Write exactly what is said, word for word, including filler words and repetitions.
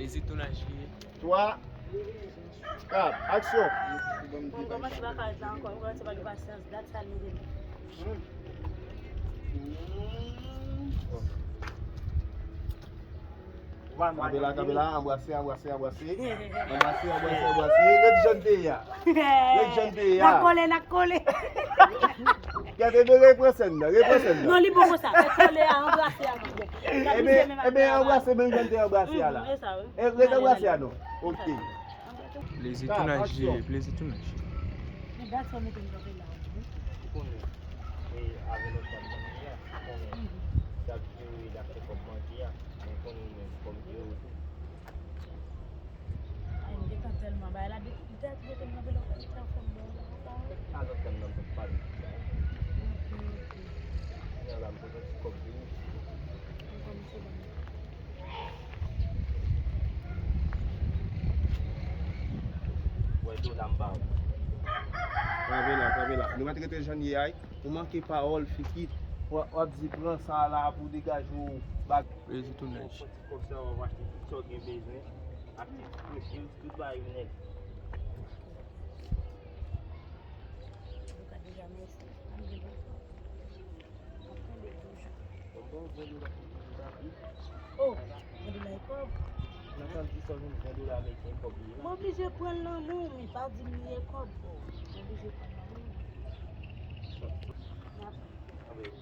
Se tounaj li ye. Twa, kat, aksyon. Mwen kòmanse pa kay la ankò, mwen kòmanse pa gen pasyans, dat sa nou gen. Kanpe la, kanpe la, anbrase, anbrase, anbrase. Anbrase, anbrase, anbrase. Ret jan te ye a. Ret jan te ye a. N ap kole, n ap kole. Gade, men repran sèn nan, repran sèn nan. Non, li bon konsa. Fè kole a, anbrase a, li bon. Ebyen, ebyen, anbrase menm jan te anbrase a la. Mm, e sa, wi. E ret anbrase a non. Ok. Plezi tounaj li ye, plezi tounaj. Men dat sa w mete m kanpe la. Ou konnen, e avè lòt dam nan li a, ou konnen, chak jou l ap fè kòb manje a, mwen konnen ou menm kòm Jero tou. Ay, m gentan tèlman bay la, depi dat mete m kanpe la, ou konn ki afè m bon la. A lòt dam nan m p ap pale de sa. Ok, ok. Kounye a la, m pote yon ti kòb pou ou. M konn se bon. Wè dola m ba ou. Kanpe la, kanpe la. Nou mèt rete jan n ye a. Ou manke pawòl, Fiki. W ap, w ap di pran sa la pou degaje w bag. Plezi tounaj. Pran ti kòb sa, w ap achte tout sa w gen bezwen. Ak ti kwochi, tout bagay vin nèt. Ou ka deja mèsi. M gen pou sa. M ap tande toujou. Bon, bon, ven dola pou tout sa. Oh, ven dola e kòb. Nan tan ki sòl moun ven dola ameriken kòb li ye. M oblije pran l nan men w, wi, pa di m li e kòb. Oh, m oblije pran l nan men w. Anben,